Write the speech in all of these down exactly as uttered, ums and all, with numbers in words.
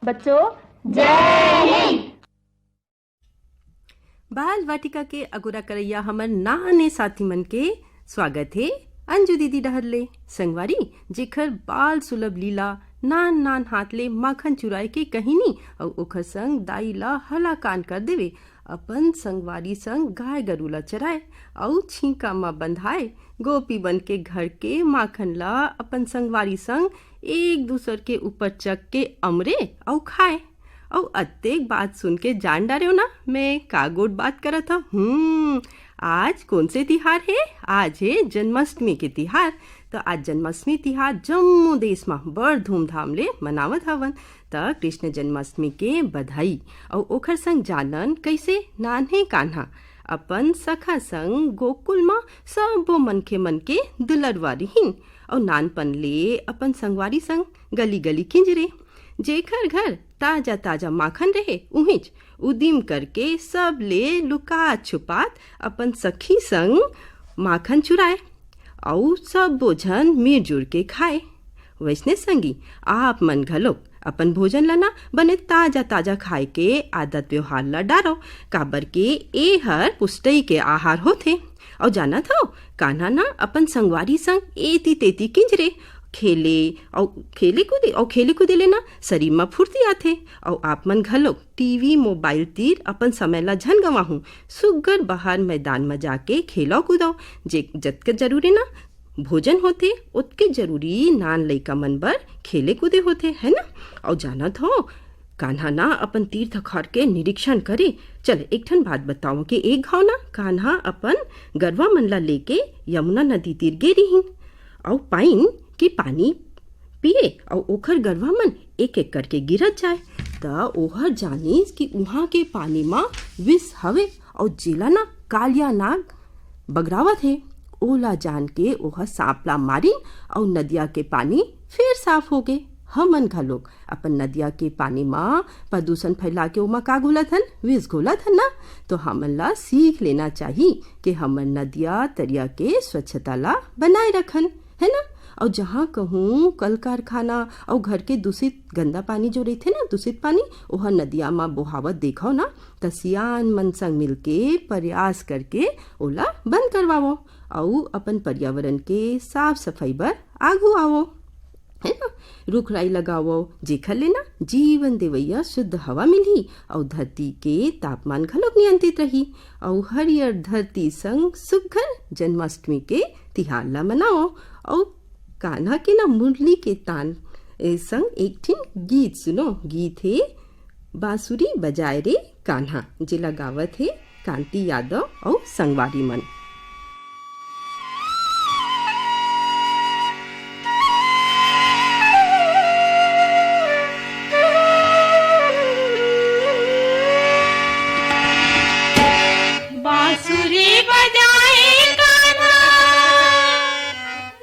बच्चों, जय हिंद। बाल वाटिका के अगोरा करैया हमर नाने साथी मन के स्वागत हे अंजू दीदी डहर ले। संगवारी, जेखर बाल सुलभ लीला, नान नान हाथ ले माखन चुराए के कहिनी अउ ओखर संग दाई ला हलाकान कर देवे, अपन संगवारी संग गाय गरू ला चराए अउ छींका म बंधाए गोपी बन के घर के माखन ला अपन संगवारी संग एक दूसर के ऊपर चक के अमरे अउ खाए। अउ अतेक बात सुन के जान डारेव ना, मैं का गोठ बात करत हव। हम्म, आज कोन से तिहार हे? आज हे जन्माष्टमी के तिहार। त आज जन्माष्टमी तिहार जम्मो देश म बड़ धूमधाम ले मनावत हवन। त कृष्ण जन्माष्टमी के बधाई। अउ ओखर संग जानन कइसे नान्हे कान्हा अपन सखा संग गोकुल म सब्बो मनखे मन के दुलरवा रिहिन। अउ नानपन ले अपन संगवारी संग गली गली किंजरे। जेखर घर ताजा ताजा माखन रहे, उहिंच उदिम करके सब ले लुकात छुपात अपन सखी संग माखन चुराए अउ सब्बो झन मिलजुल के खाए। वैसने संगी, आप मन घलोक अपन भोजन ल ना बने ताजा ताजा खाए के आदत व्यवहार ल डारव, काबर के ए हर पुष्टई के आहार होथे। अउ जानत हव, कान्हा ना अपन संगवारी संग एती तेती किंजरे, खेले अउ खेले कूदे अउ खेले कूदे ले ना शरीर म फुर्ती आथे। अउ आप मन घलोक टीवी मोबाइल तीर अपन समय ला झन गंवाहू, सुग्घर बाहर मैदान म जाके खेलव कूदव। जे जतका जरूरी ना भोजन होथे, ओतके जरूरी नान लइका मन बर खेले कूदे होथे, है ना? अउ जानत हो, कान्हा ना अपन तीर तखार के निरीक्षण करे। चल, एक ठन बात बताओ कि एक घाव ना कान्हा अपन गरवा मन ला लेके यमुना नदी तीर गे रिहिन अउ पाइन कि पानी पिए अउ ओखर गरवा मन एक एक करके गिरत जाए। त ओहर जानिस कि उहाँ के पानी म विष हवे अउ जेला ना कालिया नाग बगरावत हे। ओला जान के ओह सांप ला मारिन अउ नदिया के पानी फिर साफ हो गे। हमन घलोक अपन नदिया के पानी म प्रदूषण फैला के ओमा का घोलत हन? विष घोलत हन ना। तो हमन ला सीख लेना चाही कि हमन नदिया तरिया के स्वच्छता ला बनाए रखन, है ना? अउ जहाँ कहूँ कल कारखाना अउ घर के दूषित गंदा पानी जो रहिथे ना, दूषित पानी, ओह नदिया म बोहावत देखव ना, त सियान मन संग मिलके प्रयास करके ओला बंद करवावव अउ अपन पर्यावरण के साफ सफाई बर आघू आवव, है ना? रुख राई लगावव, जेखर ले ना जीवन देवैया शुद्ध हवा मिलही अउ धरती के तापमान घलोक नियंत्रित रही। अउ हरियर धरती संग सुघ्घर जन्माष्टमी के तिहार ला मनावव। अउ कान्हा के ना मुरली के तान ए संग एक ठिन गीत सुनो। गीत हे बांसुरी बजाए रे कान्हा, जेला गावत हे कांति यादव अउ संगवारी मन। बांसुरी बजाए कान्हा,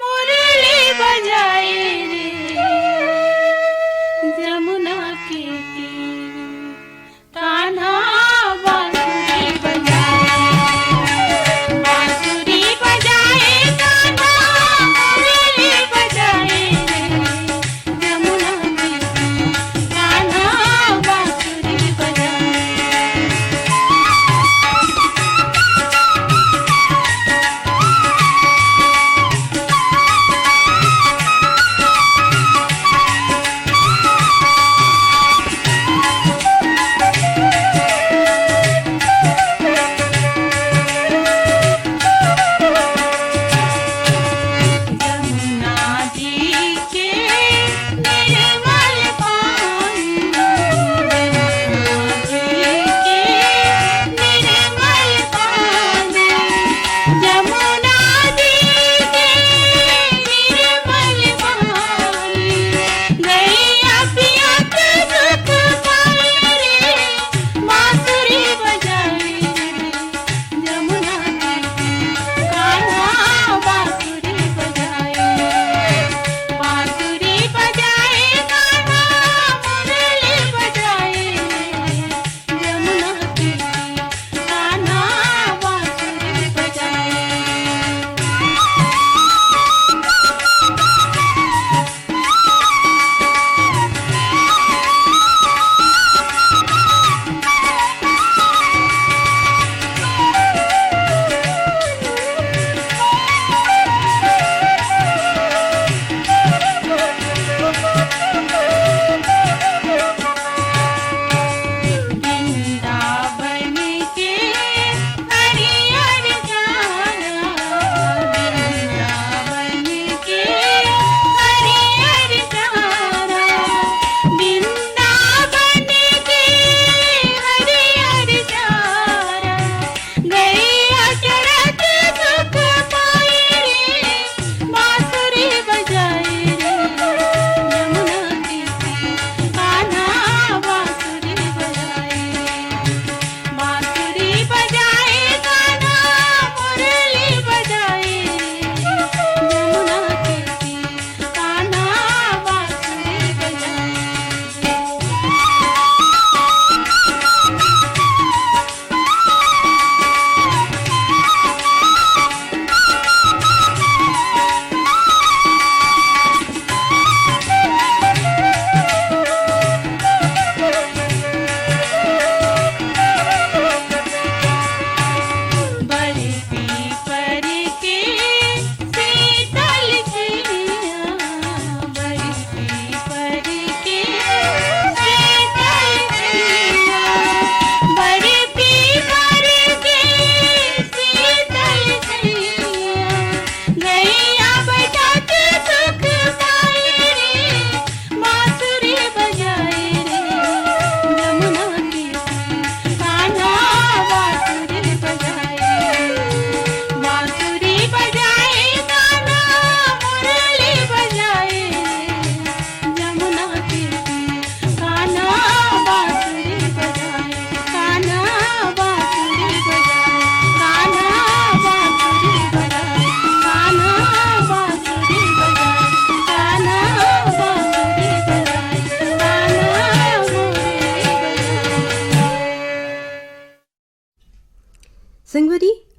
मुरली बजाए रे, जमुना के तीर। कान्हा बांसुरी बजाए, बांसुरी बजाए कान्हा, मुरली बजाए रे, जमुना के तीर। कान्हा बांसुरी बजाए।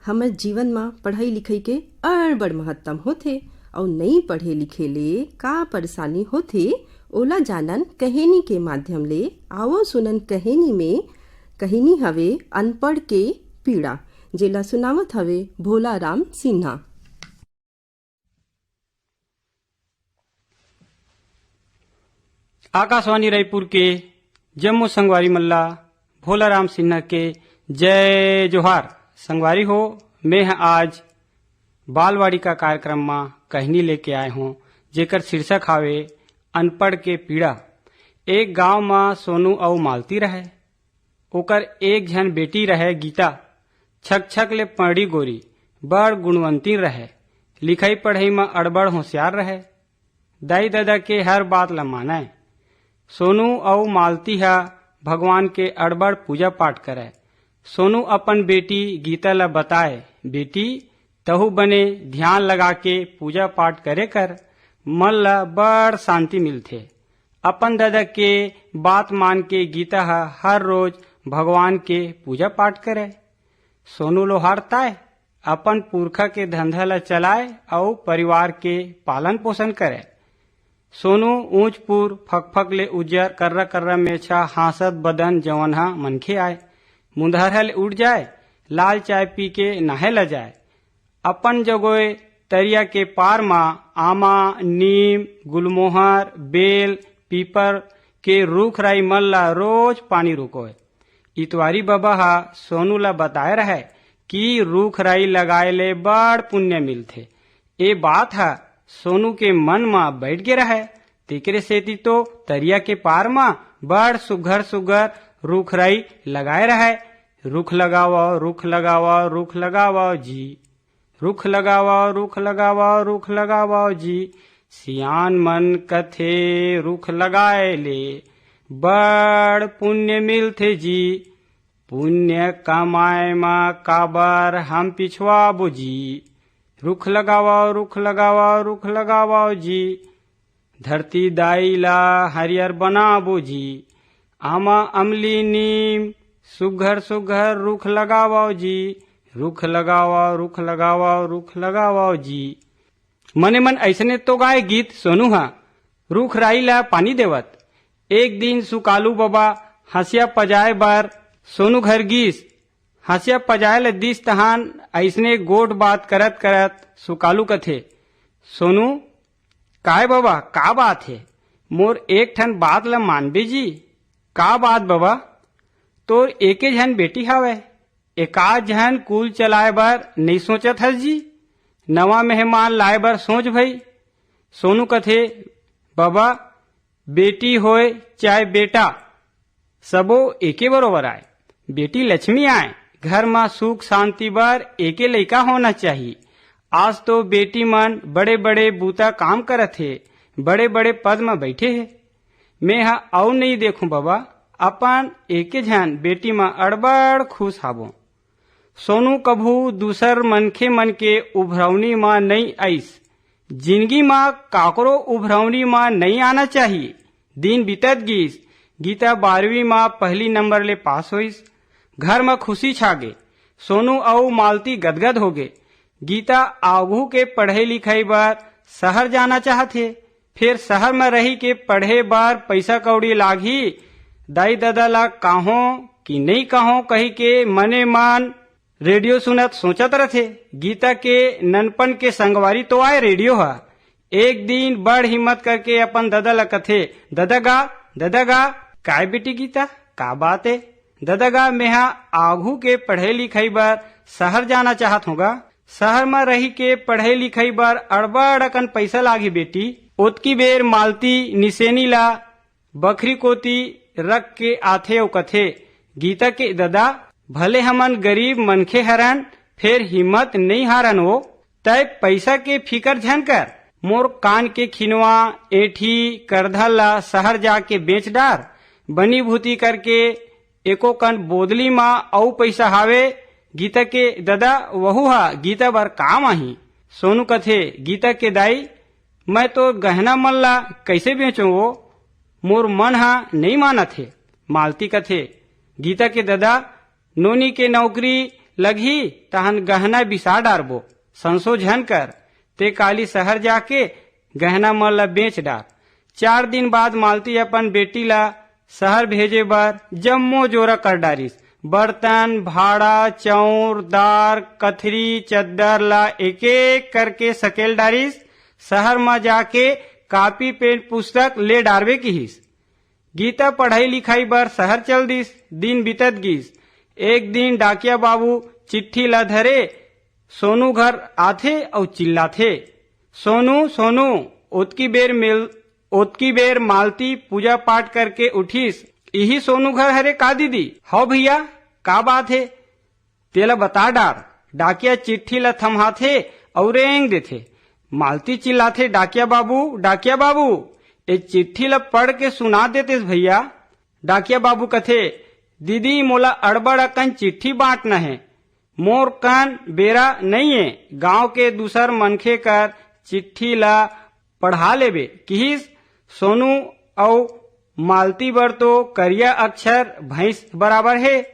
हमर जीवन म पढ़ई लिखई के अड़बड़ महत्तम होथे, अउ नई पढ़े लिखे ले का परेशानी होथे, ओला जानन कहेनी के माध्यम ले। आवो सुनन कहेनी में, कहिनी हवे अनपढ़ के पीड़ा, जेला सुनावत हवे भोला राम सिन्हा। आकाशवाणी रायपुर के जम्मो संगवारी मन ला भोला राम सिन्हा के जय जोहार। संगवारी हो, मैं ह आज बालवाड़ी का कार्यक्रम म कहनी लेके आए हों, जेकर शीर्षक हावे अनपढ़ के पीड़ा। एक गांव म सोनू अउ मालती रहय। ओकर एक झन बेटी रहय गीता, छक छक ले पढ़ी गोरी, बड़ गुणवंती रहय, लिखई पढ़ई म अड़बड़ होशियार रहय। दाई ददा के हर बात ल मानय। सोनू अउ मालती ह भगवान के अड़बड़ पूजा पाठ करय। सोनू अपन बेटी गीता ल बताय, "बेटी, तहू बने ध्यान लगा के पूजा पाठ करे कर, मन ल बड़ शांति मिलथे।" अपन ददा के बात मान के गीता ह हर रोज भगवान के पूजा पाठ करय। सोनू लोहार ताय अपन पुरखा के धंधा ल चलाय अउ परिवार के पालन पोषण करय। सोनू ऊंच पुर फकफक ले उज्जर कर्रा कर्रा मेछा हाँसत बदन जवन ह मनखे आय, मुंदहरहा ले उठ जाय, लाल चाय पी के नहाय ल जाय। अपन जगोय तरिया के पार म आमा, नीम, गुलमोहर, बेल, पीपर के रूख राई मन ल रोज पानी रुकोय। इतवारी बबा ह सोनू ल बताय रहय कि रूख राई लगाय ले बड़ पुण्य मिलथे। ए बात ह सोनू के मन म बइठ गे रहय, तेकरे सेती तो तरिया के पार म बड़ सुग्घर सुग्घर रूख राई लगाय रहय। "रुख लगावव, रुख लगावव, रुख लगावव जी। रुख लगावव, रुख लगावव, रुख लगावव जी। सियान मन कथे रुख लगाय ले बड़ पुण्य मिलथे जी। पुण्य कमाय म काबर हम पिछवाबो जी। रुख लगावव, रुख लगावव, रुख लगावव जी। धरती दाई ला हरियर बनाबो जी। आमा, अमली, नीम, सुघर सुघर रुख लगावव जी। रुख लगावव, रुख लगावव, रुख लगावव जी।" मने मन अइसने तो गाय गीत सोनू ह, रुख राई ला पानी देवत। एक दिन सुकालू बबा हंसिया पजाए बर सोनू घर गीस। हंसिया पजाए ल दिस तहान अइसने गोठ बात करत करत सुकालू कथे, "सोनू, काय बबा, का बात हे? मोर एक ठन बात ल मानबे जी।" "का बात बबा?" "तोर एके झन बेटी हावय, एकाध झन कुल चलाए बर नइ सोचत हस जी? नवा मेहमान लाए बर सोच भई।" सोनू कथे, "बबा, बेटी होय चाहे बेटा, सबो एके बरोबर आय। बेटी लक्ष्मी आय। घर म सुख शांति बर एके लइका होना चाही। आज तो बेटी मन बड़े-बड़े बूता काम करत हे, बड़े-बड़े पद म बइठे हे। मेंह अउ नइ देखूं बबा, अपन एके झन बेटी म अड़बड़ खुश हावों।" सोनू कभू दूसर मनखे मन के उभरौनी म नइ आइस। जिनगी म काकरो उभरौनी म नइ आना चाही। दिन बीतत गीस। गीता बारहवीं म पहली नंबर ले पास होइस। घर म खुशी छा गे। सोनू अउ मालती गदगद होगे। गीता आघू के पढ़ई लिखई बर शहर जाना चाहत हे, फेर शहर म रहि के पढ़े बर पइसा कौड़ी लागही। दाई ददा ला कहूं कि नइ कहूं कहि के मने मन रेडियो सुनत सोचत रथे। गीता के ननपन के संगवारी तो आय रेडियो ह। एक दिन बड़ हिम्मत करके अपन ददा ला कथे, "ददा गा, ददा गा।" "काय बेटी गीता, का बात ए?" "ददा गा, मेहा आघू के पढ़ई लिखई बर शहर जाना चाहत हों गा। शहर म रहि के पढ़ई लिखई बर अड़बड़ अकन पइसा लागही बेटी।" ओतकी बेर मालती निसेनी ला बखरी कोती रख के आथे अउ कथे, "गीता के ददा, भले हमन गरीब मनखे हरन, फेर हिम्मत नइ हारन ओ। तय पइसा के फिकर झन कर। मोर कान के खिनवा, एंठी, करधल ला शहर जाके बेच डार। बनी भूती करके एको कन बोदली म अउ पइसा हावे, गीता के ददा, वहू ह गीता बर काम आही।" सोनू कथे, "गीता के दाई, मैं तो गहना मन ला कइसे बेचों ओ? मोर मन ह नइ मानत हे।" मालती कथे, "गीता के ददा, नोनी के नौकरी लगही, तहन गहना बिसा डारबो। संसो झन कर, ते काली सहर जाके गहना मन ला बेच डार। चार दिन बाद मालती अपन बेटी ला सहर भेजे बर जम्मो जोरा कर डारिस। बर्तन, भाड़ा, चौर, दार, कथरी, चद्दर ला एक-एक करके सकेल डारिस। सहर म जाके कापी, पेन, पुस्तक ले डारबे किहिस। गीता पढ़ाई लिखाई बर सहर चल दिस। दिन बीतत गिस। एक दिन डाकिया बाबू चिट्ठी ला धरे सोनू घर आथे अउ चिल्लाथे, "सोनू, सोनू।" ओतकी बेर मेल ओतकी बेर मालती पूजा पाठ करके उठिस। "इही सोनू घर हरे का दीदी?" "हव भैया।" "का बात हे, तेला बता डार।" डाकिया चिट्ठी ला थम्हाथे अउ रेंग देथे। मालती चिल्लाथे, "डाकिया बाबू, डाकिया बाबू, ए चिट्ठी ला पढ़ के सुना देतेस भैया।" डाकिया बाबू कथे, "दीदी, मोला अड़बड़ अकन चिट्ठी बांटना हे। मोर कन बेरा नइये, गांव के दूसर मनखे कर चिट्ठी ला पढ़ा लेबे," किहिस। सोनू अउ मालती बर तो करिया अक्षर भैंस बराबर हे।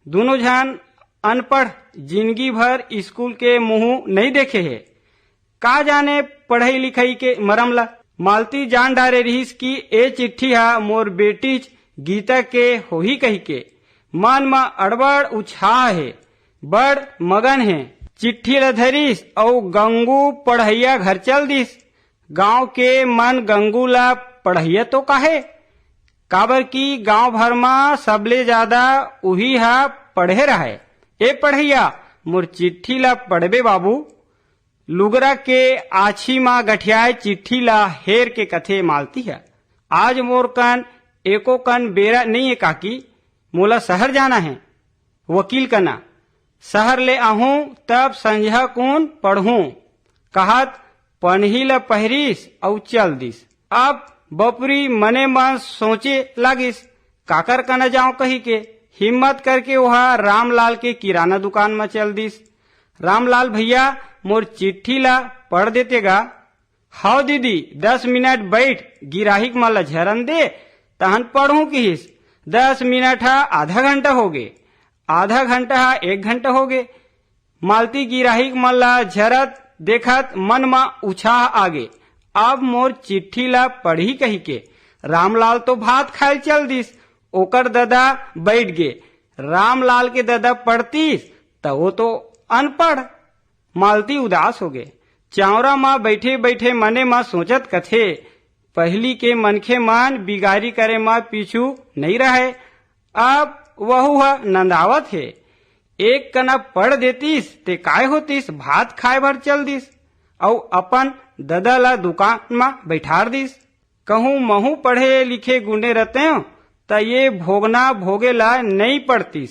दूनों झन अनपढ़, जिनगी भर स्कूल के मुंह नइ देखे हे। का जाने पढ़ई लिखई के मरम ला। मालती जान डारे रिहिस कि ए चिट्ठी हा मोर बेटीच गीता के होही कहिके। मन म अड़बड़ उछाह हे, बड़ मगन हे। चिट्ठी ला धरिस अउ गंगू पढ़इया घर चल दिस। गांव के मन गंगू ला पढ़इया तो काहे, काबर कि गांव भर म सबले जादा उही हा पढ़े रहय। "ए पढ़इया, मोर चिट्ठी ला पढ़बे बाबू?" लुगरा के आछी म गठियाए चिट्ठी ला हेर के कथे मालती ह, "आज मोर कन एको कन बेरा नइये काकी, मोला सहर जाना हे वकील कना। सहर ले आहूं तब संझा कुन पढ़हूं," कहत पनही ला पहिरिस अउ चल दिस। अब बपुरी मने मन सोचे लागिस, "काकर कना जांव?" कहिके हिम्मत करके ओहा रामलाल के किराना दुकान म चल दिस। "रामलाल भैया, मोर चिट्ठी ला पढ़ देते गा?" "हव दीदी, दस मिनट बइठ, गिराहिक मन ला झरन दे, तहन पढ़हूं," किहिस। दस मिनट हा आधा घंटा होगे, आधा घंटा हा एक घंटा होगे। मालती गिराहिक मन ला झरत देखत मन म उछाह आगे, "अब मोर चिट्ठी ला पढ़ही," कहिके। रामलाल तो भात खाए चल दिस, ओकर ददा बइठ गे। रामलाल के ददा पढ़तिस त वो तो अनपढ़। मालती उदास होगे। चांवरा म बइठे-बइठे मने म सोचत कथे, "पहिली के मनखे मन बिगारी करे म पीछू नइ रहय, अब वहू ह नंदावत हे। एक कना पढ़ देतिस ते काय होतिस, भात खाए बर चल दिस अउ अपन ददा ला दुकान म बइठार दिस। कहूं महूं पढ़े लिखे गुने रहतेंव, त ये भोगना भोगे ला नइ पड़तिस।"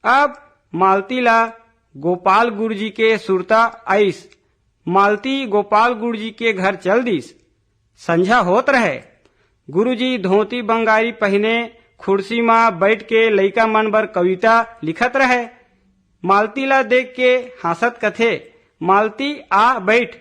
अब मालती ला गोपाल गुरुजी के सुरता आइस। मालती गोपाल गुरुजी के घर चल दिस। संझा होत रहे। गुरुजी धोती बंगारी पहिने खुर्सी म बइठ के लइका मन बर कविता लिखत रहे। मालती ला देख के हांसत कथे, "मालती, आ बइठ,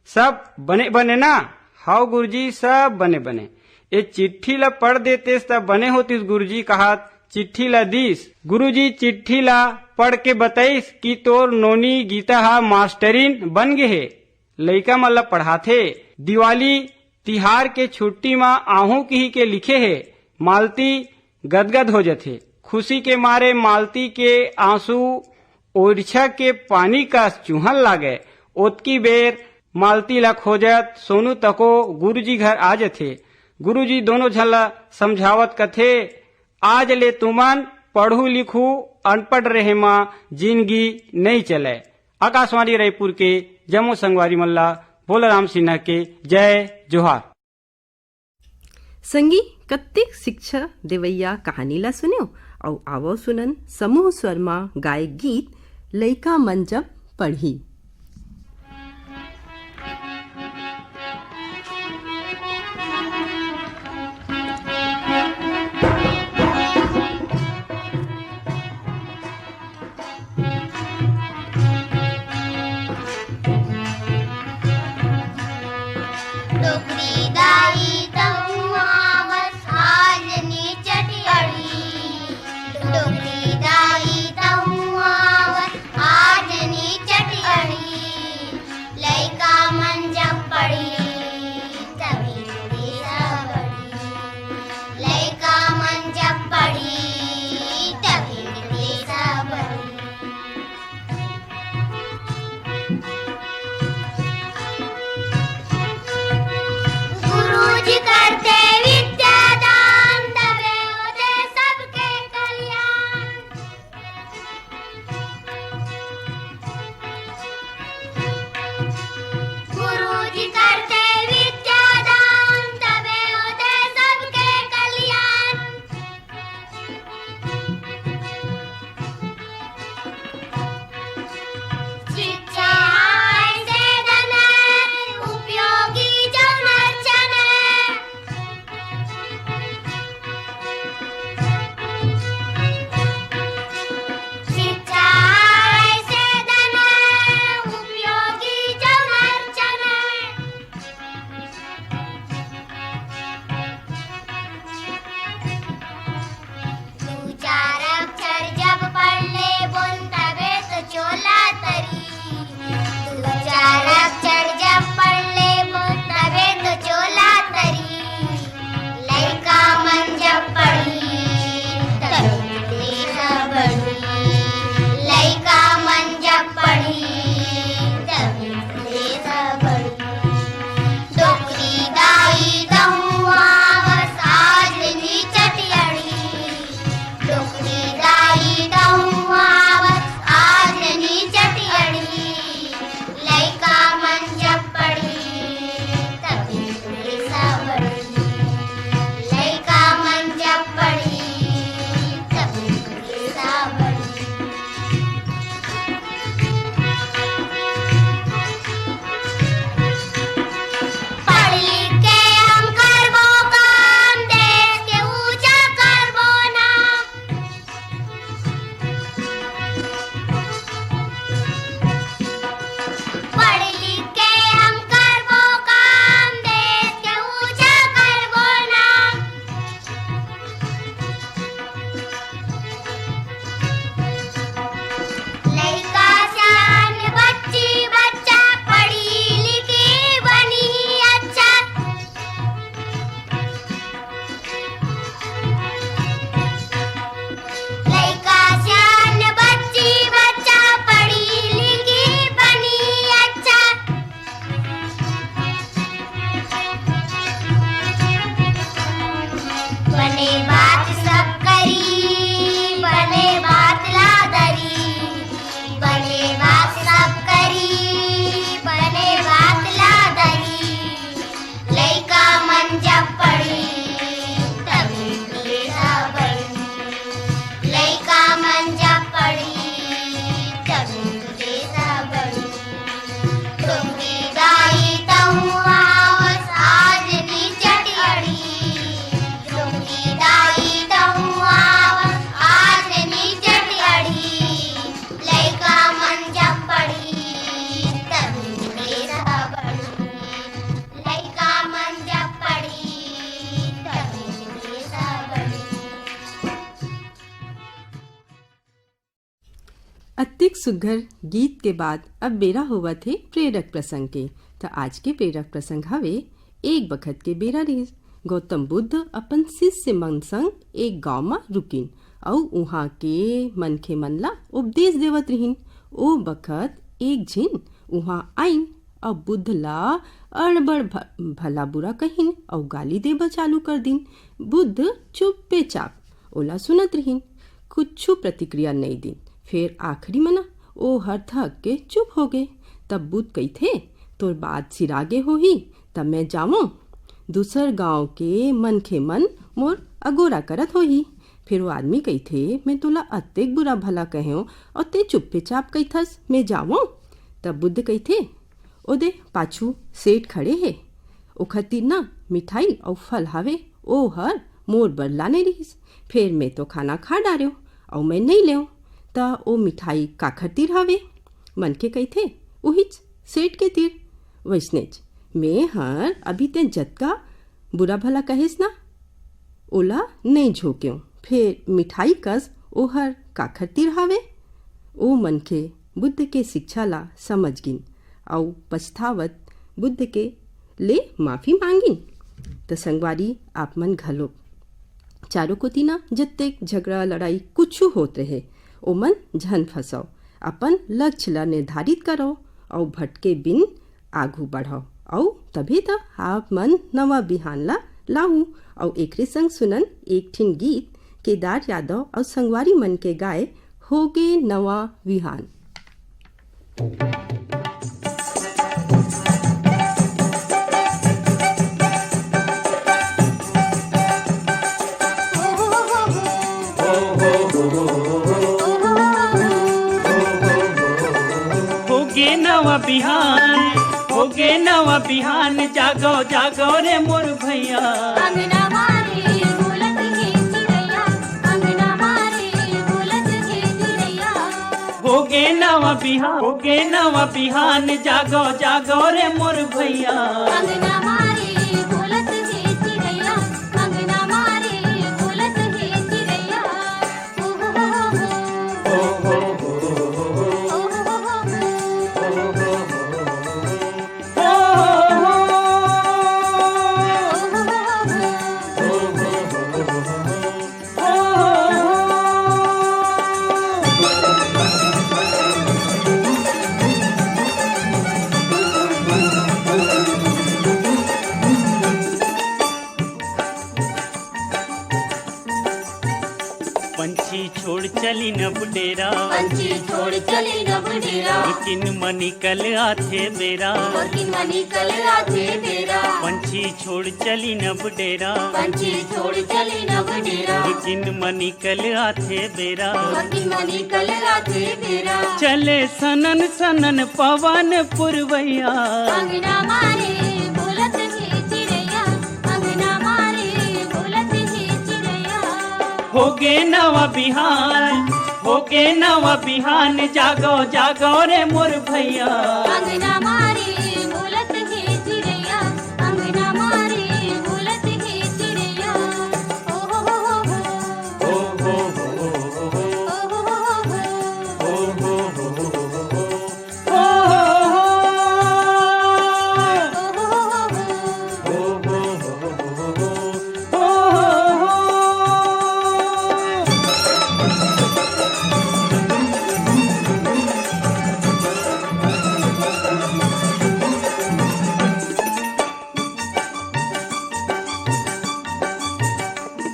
सब बने बने ना?" "हव गुरुजी, सब बने बने।" "ए चिट्ठी ला पढ़ देतेस त बने होतिस गुरुजी," कहत चिट्ठी ला दीस। गुरुजी चिट्ठी ला पढ़ के बतइस कि तोर नोनी गीता हा मास्टरिन बन गे हे, लइका मन ला पढ़ाथे। दिवाली तिहार के छुट्टी म आहूं किहिके लिखे हे। मालती गदगद हो जथे। खुशी के मारे मालती के आंसू ओरछा के पानी कस चूहन लागे। ओतकी बेर मालती ला खोजत सोनू तको गुरुजी घर आ जथे। गुरुजी दोनों झन ला समझावत कथे, "आज ले तुमन पढ़ू लिखू, अनपढ़ रहे म जिनगी नइ चलय।" आकाशवाणी रायपुर के जम्मो संगवारी मन ला भोलाराम सिन्हा के जय जोहार। संगी, कत्तेक शिक्षा देवैया कहानी ला सुन्यो, अउ आवव सुनन समूह स्वर म गाय गीत लइका मन जब पढ़ही। सुग्घर गीत के बाद अब बेरा होवत हे प्रेरक प्रसंग के। त आज के प्रेरक प्रसंग हवे, एक बखत के बेरा रिहिस। गौतम बुद्ध अपन शिष्य मन संग एक गांव म रुकिन अउ उहां के मनखे मन ला उपदेश देवत रिहिन। ओ बखत एक झिन उहां आइन अउ बुद्ध ला अड़बड़ भ-, भला बुरा कहिन अउ गाली देबर चालू कर दिन। बुद्ध चुप्पे चाप ओला सुनत रिहिन, कुछु प्रतिक्रिया नइ दिन। फेर आखिरी म ना ओ हर थक के चुप हो गे। तब बुद्ध कहिथे, "तोर बात सिरा गे होही, त मैं जावंव। दूसर गांव के मनखे मन मोर अगोरा करत होही।" फेर वो आदमी कहिथे, "मैं तोला अतेक बुरा भला कहेंव अउ ते चुप्पे चाप कहिथस, मैं जावंव?" तब बुद्ध कहिथे, "ओ दे पाछू सेठ खड़े हे, ओखर तीर ना मिठाई अउ फल हावे, ओ हर मोर बर लाने रिहिस, फेर मैं तो खाना खा डारेंव अउ मैं नइ लेंव, त ओ मिठाई काखर तीर हावे?" मनखे कहिथे, "उहिच सेठ के तीर।" "वइसनेच मैं हर अभी तें जतका बुरा भला कहेस ना, ओला नइ झोंकेंव, फेर मिठाई कस ओहर काखर तीर हावे?" ओ मनखे बुद्ध के शिक्षा ला समझ गिन अउ पछतावत बुद्ध के ले माफी मांगिन। त संगवारी, आप मन घलो चारों कोति ना जतेक झगड़ा लड़ाई कुछु होत रहे, ओमन झन फंसव, अपन लक्ष्य ला निर्धारित करव अउ भटके बिन आघू बढ़व, अउ तभे त आप मन नवा बिहान ला लाहू। अउ एकरे संग सुनन एक ठिन गीत, केदार यादव अउ संगवारी मन के गाए, होगे नवा बिहान। होगे नवा बिहान, होगे नवा बिहान, जागो, जागो रे मोर भैया। अंगना मारे बोलत हे चिरैया, अंगना मारे बोलत हे चिरैया। होगे नवा बिहान, होगे नवा बिहान, जागो, जागो रे मोर भैया। अंगना मारे बोलत हे चिरैया, अंगना मारे बोलत हे चिरैया। पंछी छोड़ चलिन अब डेरा, पंछी छोड़ चलिन अब डेरा। लेकिन मनी कल आथे बेरा, लेकिन मनी कल आथे बेरा। पंछी छोड़ चलिन अब डेरा, पंछी छोड़ चलिन अब डेरा। लेकिन मनी कल आथे बेरा, लेकिन मनी कल आथे बेरा। चले सनन सनन पवन पुरवैया। अंगना मारे बोलत हे चिरैया, अंगना मारे बोलत हे चिरैया। होगे नवा बिहान, होगे नवा बिहान, जागो, जागो रे मोर भैया। अंगना मारे बोलत हे चिरैया, अंगना मारे बोलत हे चिरैया। ओ हो हो हो हो। ओ हो हो हो हो। ओ हो हो हो हो।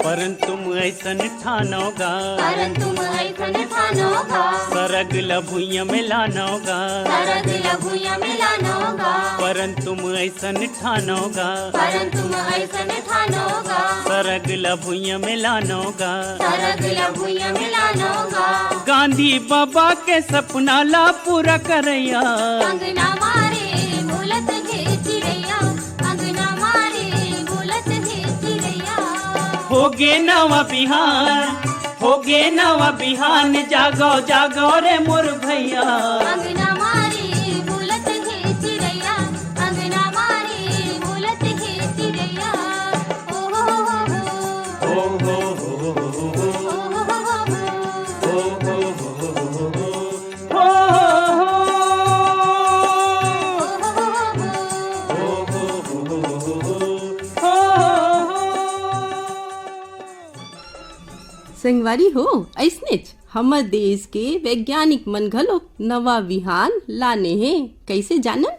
परन तुम ऐसन ठानो गा, परन तुम ऐसन ठानो गा। सरग ल भुइयां में लानो गा, सरग ल भुइयां में लानो गा। परन तुम ऐसन ठानो गा, परन तुम ऐसन ठानो गा। सरग ल भुइयां में लानो गा, सरग ल भुइयां में लानो गा। गांधी बाबा के सपना ला पूरा करैया। अंगना मारे बोलत हे चिरैया, अंगना मारे बोलत हे चिरैया। होगे नवा बिहान, होगे नवा बिहान, जागो, जागो रे मोर भैया। अंगना मारे बोलत हे चिरैया, अंगना मारे बोलत हे चिरैया। ओ हो हो हो। ओ हो हो हो। ओ हो हो हो। ओ हो हो हो। संगवारी हो, अइसनेच हमर देश के वैज्ञानिक मन घलो नवा विहान लाने हे। कइसे जानन?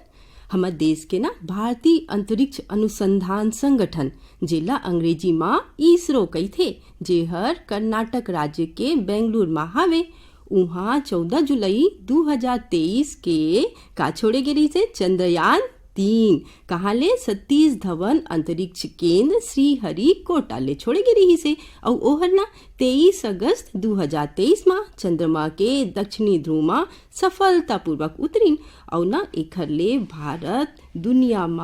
हमर देश के ना भारतीय अंतरिक्ष अनुसंधान संगठन, जेला अंग्रेजी म इसरो कहिथे, जेहर कर्नाटक राज्य के बेंगलुरु म हावे, उहाँ चौदह जुलाई दू हजार तेईस के का छोड़े गे रहिस हे? चंद्रयान तीन। कहाँ ले? सतीश धवन अंतरिक्ष केंद्र श्रीहरिकोटा ले छोड़े गे रहिस हे। अउ ओहर ना तेईस अगस्त दू हजार तेईस म चंद्रमा के दक्षिणी ध्रुव म सफलतापूर्वक उतरिन। अउ ना एखर ले भारत दुनिया म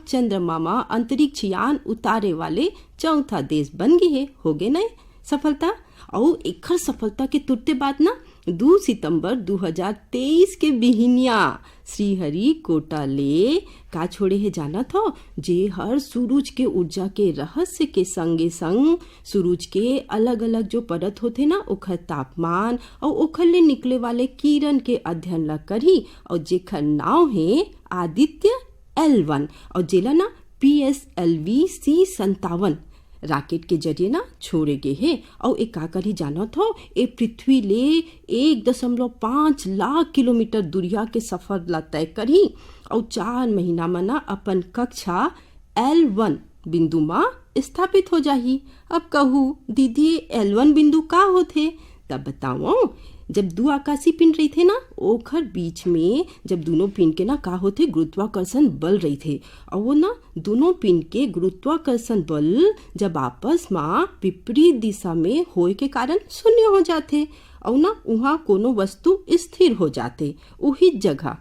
चंद्रमा म अंतरिक्ष यान उतारे वाले चौथा देश बन गे हे। हो गे नय सफलता? अउ एखर सफलता के तुरते बाद ना दू सितंबर दू हजार तेईस के बिहिनिया श्रीहरिकोटा ले का छोड़े हे जानत हो? जे हर सूरज के ऊर्जा के रहस्य के संगे संग सूरज के अलग-अलग जो परत होथे ना, ओखर तापमान अउ ओखर ले निकले वाले किरण के अध्ययन ला करही, अउ जेखर नाव हे आदित्य एल वन, अउ जेला ना पी एस एल वी सी संतावन राकेट के जरिए ना छोड़े गे हे। अउ ए का करही जानत हो? ए पृथ्वी ले एक दशमलव पाँच लाख किलोमीटर दूरिया के सफर ला तय करही अउ चार महीना म ना अपन कक्षा एल वन बिंदु म स्थापित हो जाही। अब कहू, "दीदी, एल वन बिंदु का होथे?" तब बताओ, जब दू आकाशी पिंड रहिथे ना, ओखर बीच में जब दोनों पिंड के ना का होथे, गुरुत्वाकर्षण बल रहिथे, अउ वो ना दोनों पिंड के गुरुत्वाकर्षण बल जब आपस म विपरीत दिशा में होए के कारण शून्य हो जाथे, अउ ना उहाँ कोनो वस्तु स्थिर हो जाथे। उही जगह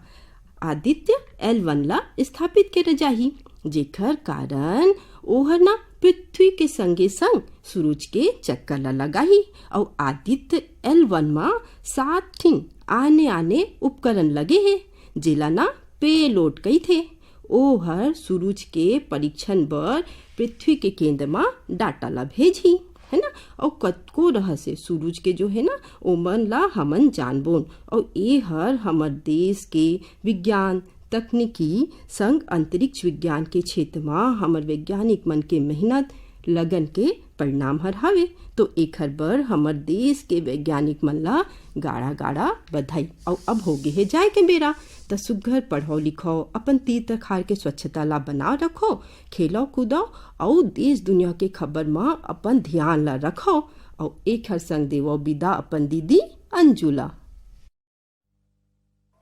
आदित्य एल वन ला स्थापित करे जाही, जेखर कारण ओहर ना पृथ्वी के संगे संग सूरज के चक्कर ला लगाही। अउ आदित्य एल वन म सात ठिन आने आने उपकरण लगे हे, जेला ना पेलोड कहिथे। ओहर सूरज के परीक्षण बर पृथ्वी के केंद्र म डाटा ला भेजही, है ना? अउ कतको रहस्य सूरज के जो है ना, ओमन ला हमन जानबोन। अउ ए हर हमर देश के विज्ञान, तकनीकी संग अंतरिक्ष विज्ञान के क्षेत्र म हमर वैज्ञानिक मन के मेहनत, लगन के परिणाम हर हवे। तो एखर बर हमर देश के वैज्ञानिक मन ला गाड़ा गाड़ा बधाई। अउ अब हो गे हे जाए के बेरा, त सुग्घर पढ़व लिखव, अपन तीर तखार के स्वच्छता ला बनाव रखव, खेलव कूदव अउ देश दुनिया के खबर म अपन ध्यान ला रखव। अउ एखर संग देवव बिदा अपन दीदी अंजू ला।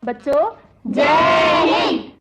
बच्चों, जय हिंद।